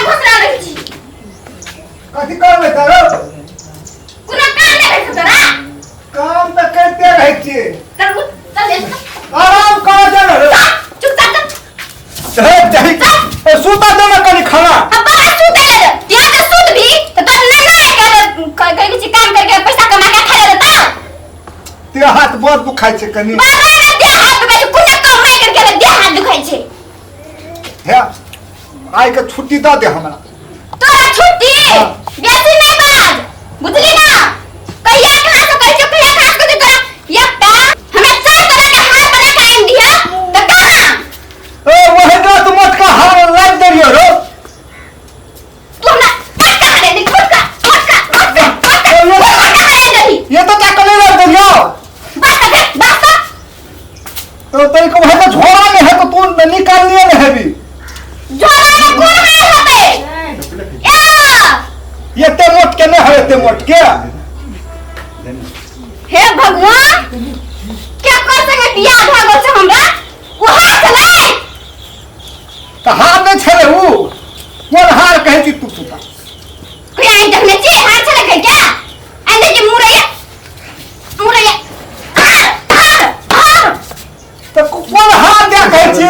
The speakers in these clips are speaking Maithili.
घुसरा रहै छी। कथी करबै तर? कोनो काम नहि रहै छौ तोरा? काम तऽ करिते रहै छियै। चल उठ, चल जा। आराम कर दे ने रे। चुपचाप चल। हे जही ए, सुता दे ने कनी खाना। अब बाहर सुते ले यहाँ के सुत भी तो तोर नाना के कहीं कुछ काम करके पैसा कमा के खा ले ता। तेरा हाथ बहुत दुखाइ छै कनी। बाबा रे, देह हाथ दुखाइ छै। कोनो काम नहि करके ले देह हाथ दुखाइ छै। हे, आइ के छुट्टी दऽ दे हमरा। तोरा छुट्टी? हाँ। बेसी नहीं बाज, बुझली ना? कहिया कहाँ से कहै छौ, कहिया कहाँ से कहै छौ तोरा एकटा हमरा चार तोरा के हार बना के आनि दिह तऽ कहाँ? ए, वही तो तू मोटका हार लाइब देलियो रो। तू हमरा मोटका हार आनि दही, मोटका मोटका मोटका मोटका ओ, ये- मोटका हार आनि दही। ये तो ताकले लाइब देलियो। बस तऽ फेर बस तऽ। तो तेरे को वही तो झोरा में है तो तू निकाल लिए ने हैबी। झोरा में कोन हार होतै? ए। एते मोट के नहीं है, एते मोट के। हे भगवान, क्या कर सके बियाह भऽ गेल छै हमरा ओ हार छलै। तऽ हार नहि छलै उ, कोन हार कहै छी तू? तू तऽ कोई आइ देखने छी हार छलै कहि के आइ देखि मुरैया मुरैया हार हार हार। तऽ कोन हार दे कहै छी?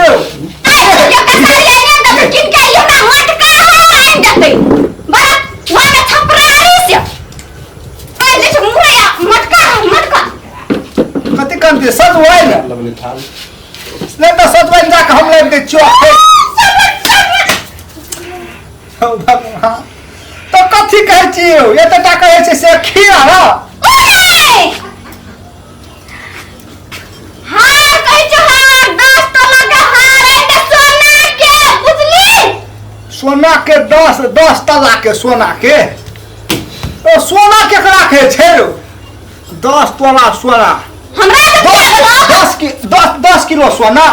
आइ देखियो कसाई आइ ने देतै किन के आइ हमरा मटका हार आनि देतै बड़ा वहाँ छपरारी से आइ देखि मुरैया मटका मटका। कथी कनती सजवाइन नहि तऽ सजवाइन जाके हम लाबि दै छियौ। हौ भगवान, तऽ कथी कहै छी यौ? एतेटा कहै छै से खीरा र। ओए! हार कहै छौ हार, 10 तोला के हार आइ सोना के, बुझली? सोना के 10 तला के सोना के ओ सोना केकरा कहै छै रौ? 10 तोला सोना। हमरा से दस बियाह भेलो। दस कि दस दस किलो सोना।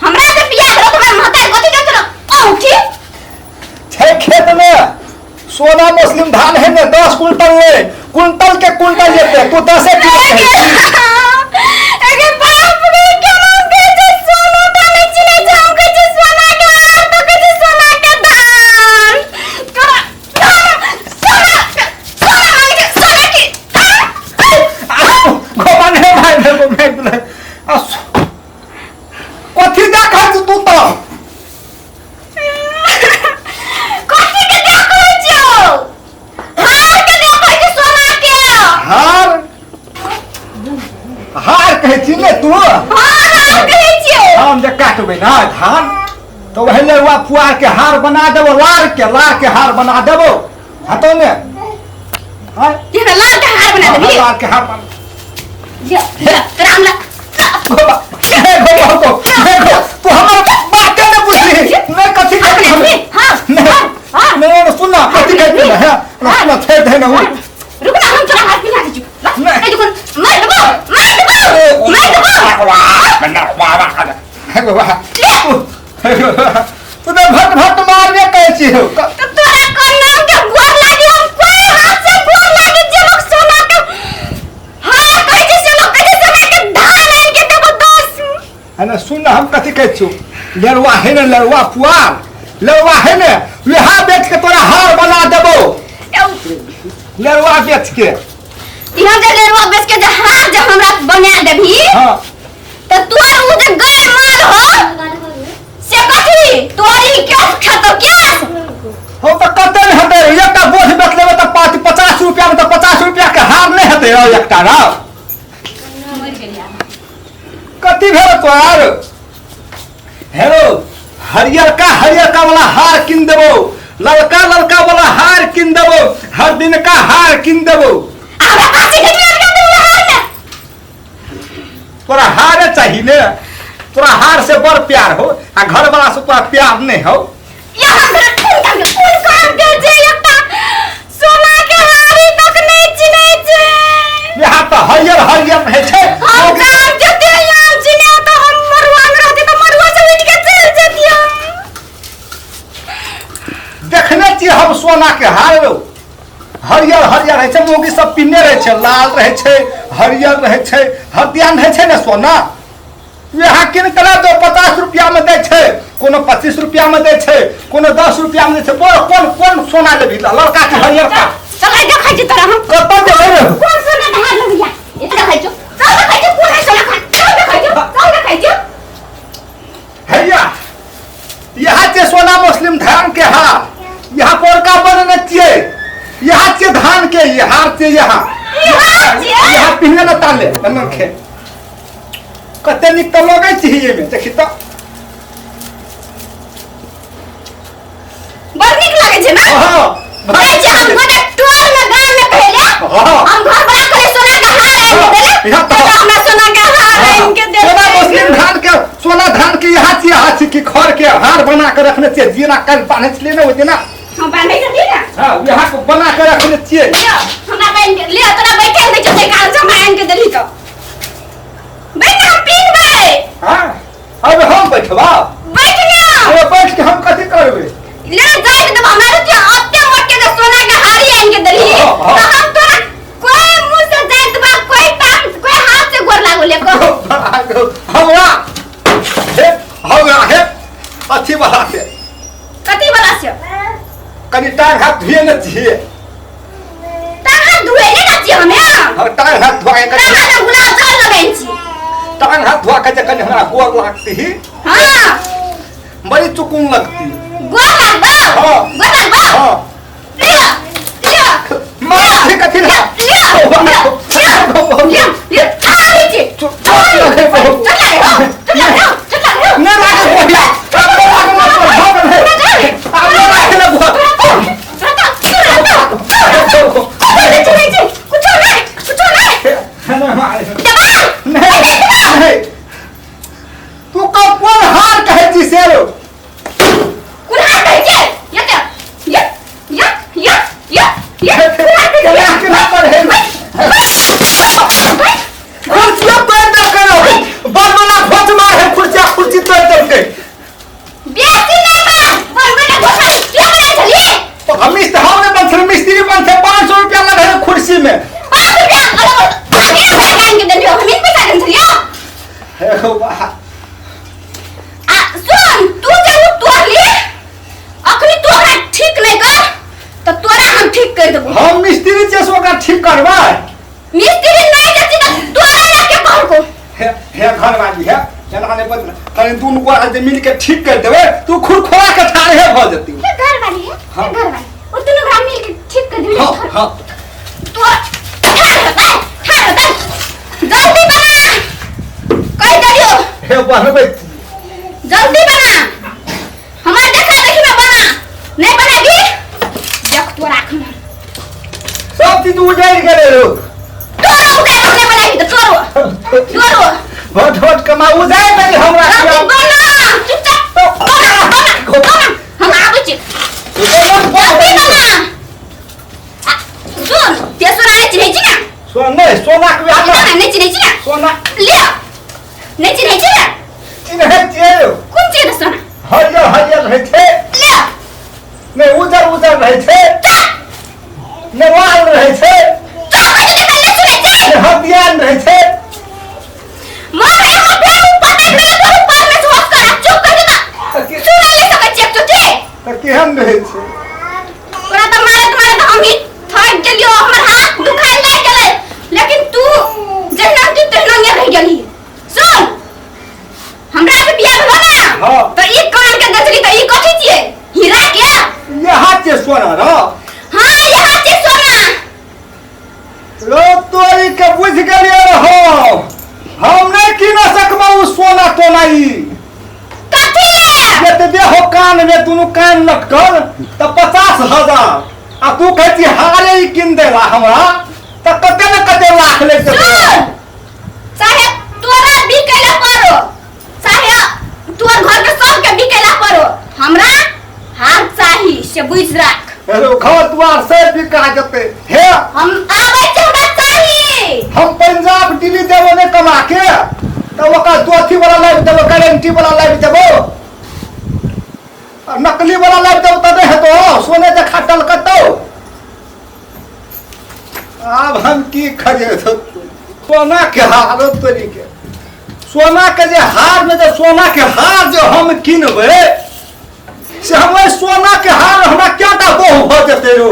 हमरा से बियाह भेलो तऽ हमरा महतारी कथी के तोरा औंठी छै खेत में सोना मुस्लिम धान है ने 10 कुंटल ले कुंटल के कुंटल जेते, तू 10 किलो कहै छी। अरे बाप रे, केना कहै छै सोना टा नहि चिन्है छै। हम कहै छै सोना के हार तऽ कहै छै सोना के धान। तोरा धान सोना सोना मांगै छै सोना के। गोबा नहीं भाई नहीं गो मैं बोले कथी दे कहै छी तू तो? कथी के दे कहै छियौ? हार के दे कहै छै सोना के। हार हार कहै छी ने तू? हाँ, हार कहै छियौ। हम जे काटबै ना धान तऽ वही लड़ुआ पुआर के हार बना देबो, लार के हार बना देबो हतो ने। हाँ। ये लाल के हार बना देबी? लार के हार बना। जा जा तोरा हमरा गोबा हे गोबा तो हे गो, तू हमर बाते ने बुझली ने कथी कहती हम। हाँ। नहीं। हाँ। नहीं नहीं, सुन ना, कथी कहती ना है ना, सुन ना, छोड़ दे ना वो। रुक ना, हम तोरा हार पिन्हा दै छियौ। नहीं। ए देखो, मार देबो मार देबो मार देबो। हे गोबा, तू ने भट भट मारने कहै छी हो। तो तोरा कन्ना के गोर लागी, हम कोई हाथ से गोर लागी जे लोग सोना के हार कहै छै से लोग कहै छै सोना के धान आनि के देबो 10। है ना, सुन ना, हम कथी कहै छियौ, लड़ुआ है ने, लड़ुआ पुआर लड़ुआ है ने, वएह बेच के तोरा हार बना देबो, लड़ुआ बेच के। यहाँ जे लेरुआ बेच के जे हार जे हमरा बना देबही त तोर उ जे गाय माल हो से कथी तोरी क्यों खेतो क्या? हो तऽ कते ने हेतै? एकटा बोझ बेच लेबै तऽ पाँच 50 रुपया मे तऽ 50 रुपया के हार नहि हेतै रौ एकटा रौ? कथी भेल तोहर? हेलो, हरियरका हरियरका वाला हार किन देबो, ललका ललका वाला हार किन देबो, हर दिन का हार किन देबो। हमरा पाछे के लटका देबो हार में। तोरा हारे चाही ने? तोरा हार से बड़ प्यार हो आ घर वाला से तोरा प्यार नहीं हो। यहाँ से कोन काम के, कोन काम के जे एकटा सोना के हारी तक नहीं चिन्है छै। यहाँ तऽ हरियर हरियर रहै छै। हम जान के ते यहाँ चिन्है तऽ हम मरुआ में रहती तऽ मरुआ से उठि के चलि जतियै। देखने छियै हम सोना के हार रौ, हरियर हरियर रहै छै, मौगी सब पिन्ने रहै छै, लाल रहै छै, हरियर रहै छै, हरदियान रहै छै ने सोना, यहाँ किन के ला दो, 50 रुपया में दै छै। कोनो 25 रुपया में दै छै, कोनो 10 रुपया में दै छै। बोल कोन कोन सोना लेबही, लड़का के हरियरका? चल आइ देखै छी तोरा हम। कतऽ जेबै रे? कोन सोना के हार लेबही? एते देखै छौ, चल देखै छौ कोन है सोना के, चल देखै छौ, चल देखै छौ। हैया यहाँ छै सोना मुस्लिम धान के हार, यहाँ पोरका बनने छियै, यहाँ छै धान के ई हार छै, यहाँ यहाँ पिहने न ताले एना खे कते नीक तऽ लगै छै एहिमे, देखी तऽ। बड़ नीक लागै छै ना? हँ। कहै छै हम गोटा टोल में गाँव में कहले हाँ। हम घर बड़ा करे सोना के हार आनि के देले। यहाँ तऽ तऽ हमरा सोना के हार आनि के देले। सोना मुस्लिम धान के, सोना धान के यहाँ छियै, यहाँ छी कि खर के हार बना के रखने छियै, जेना काल्हि बान्है छलियै ने ओहि दिना। हम बान्है छलियै ने। हँ, यहाँ के बना के रखने छियै। लियो हमरा बान्हि के लियो, तोरा बैठे नहि छौ ताहि कारण से हमरा आनि के देली। तऽ बैठ, हम पीनबै। हाँ, अब हम बैठबा? बैठ ना। अरे बैठ के हम कथी करबै? ले जाय के देबो हमरा रुपया, अते मोट के जे सोना के हारी आनि के देली। हाँ, हाँ। तऽ हम तोरा कोई मुंह से जाय देबा, कोई टांग कोई हाथ से गोर लागो ले को। हमरा हे, हमरा हे अथी वाला से। कथी वाला से? कनि टांग हाथ धुए ने छियै। टांग हाथ धुए ने ना छियै हमे। हम टांग हाथ धोआ के टांग कनि हाथ गुलाब जल लगै छी। टांग हाथ धोआ के जे कनि हमरा गोर लागती ही। हाँ। बड़ी चुकुन लगती। गोर लागबो? हाँ। गोर लागबो? हाँ। लियो लियो। मार छी कथी ला? लियो लियो लियो लियो लियो आबै छी। चोट लगे बहुत। चल लागे हो, चल लागे हो, चल लागे हो। नहि लागे बढ़िया, आब नहि लागे ना, भऽ गेलै। आब नहि लागे ना गोर। नहीं नहीं, तू कब कोन हार कहै छी से रो? केना केना पर है कुर्सिया तोड़ देलकै रो, बड़ बड़ा खोच मार है, कुर्सिया कुर्सी तोड़ देलकै। तो हम मिस्त्री हम नहीं बनछे, मिस्त्री बनछे, 500 रुपया लगे है कुर्सी में। हे हो बा। सुन, तू जे उ तोड़ली अखनी, तू ओकरा ठीक नहि कर तऽ तोरा हम ठीक कर देबो। हम मिस्त्री छै से ओकरा ठीक करबै? मिस्त्री नहि जे छी तऽ तोरा ला के कहलको। हे हे घरवाली, हे एना नहि बदल, कनि दुनू गोरा जे मिल के ठीक कर देबै तू खुरखुरा के ठाढ़े भऽ जेती। हे घरवाली, हे। हाँ। हे घरवाली, ओ दुनू गोरा मिल के ठीक कर देबी। हाँ हाँ। तोरा ठाढ़ होतै, ठाढ़ होतै, जल्दी बना, कहि देलियो। हे बनबै। जल्दी बना, हमरा देखा देखी में बना, नहीं बनेबी देख तोरा अखन। सब चीज उजड़ि गेलै रो। तोरो उजाड़ नहि बनेबी तऽ तोरो तोरो। भोट भोट कमा उजाड़ि देली हमरा। जल्दी बना, चुपचाप बना, बना बना, हम आबै छी, जल्दी बना। आ, सुन, ते सोना नहि चिन्है छी ने? सोना नहि, सोना के अपना बियाह नहि चिन्है छी ने? सोना लिअ, नहि चिन्है छी ने? चिन्है छियै। कोन चीज सोना? हरियर हरियर रहै छै। लिअ। नहि उजर उजर रहै छै, नहि लाल रहै छै। तोरा कहै छी नहि सुनै छी? नहि हथियार रहै छै। मार रे, हम फेर ऊपर देख लेले तोर ऊपर में होश कर, चुप कर दे। सुनै ले सकै छी एक चुटी? तऽ केहन रहै छै? तोरा तऽ मारैत मारैत हम ही थक गेलियो, हमर हाथ दुखाय लागि गेलै, लेकिन तू जहिना तू तहिना नहि रहि गेलही। सुन, हमरा से बियाह भेलो ने? हाँ। तऽ ई कान के गजरी तऽ ई कथी छियै, हीरा के? यहाँ के सोना रो? हाँ, यहाँ छै सोना। रो तोरी के, बुझि गेलियै रहो, हम नहि कीन सकबो उ सोना तोना ई। कथी ले? एतबे हो कान में दुनू कान लटकल तऽ 50,000, आ तू कहै छी हारे ई कीन देला हमरा, तऽ कते ने कते लाख लागि जेतै। सुन, चाहे तोरा बिकेला पड़ो, चाहे तोर घर के सबके बिकेला पड़ो, हमरा हार चाही से बुझ राख। हेलो, घर द्वार से बिका जेतै हे। हम आबै छी, हमरा चाही। हम पंजाब दिल्ली देबो नहि कमा के तऽ ओकर दोथी वाला लाबि देबो, गारंटी वाला लाबि देबो, आ नकली वाला लाबि देबो तऽ नहि हेतौ, सोने जखा टलकतौ। आब हम की खरीद सोना के हालत तोरी के। सोना के जे हार में जे सोना के हार जे हम किनबै से हम ओहि सोना के हार हमरा क्या टा बहु भऽ जेतै रौ।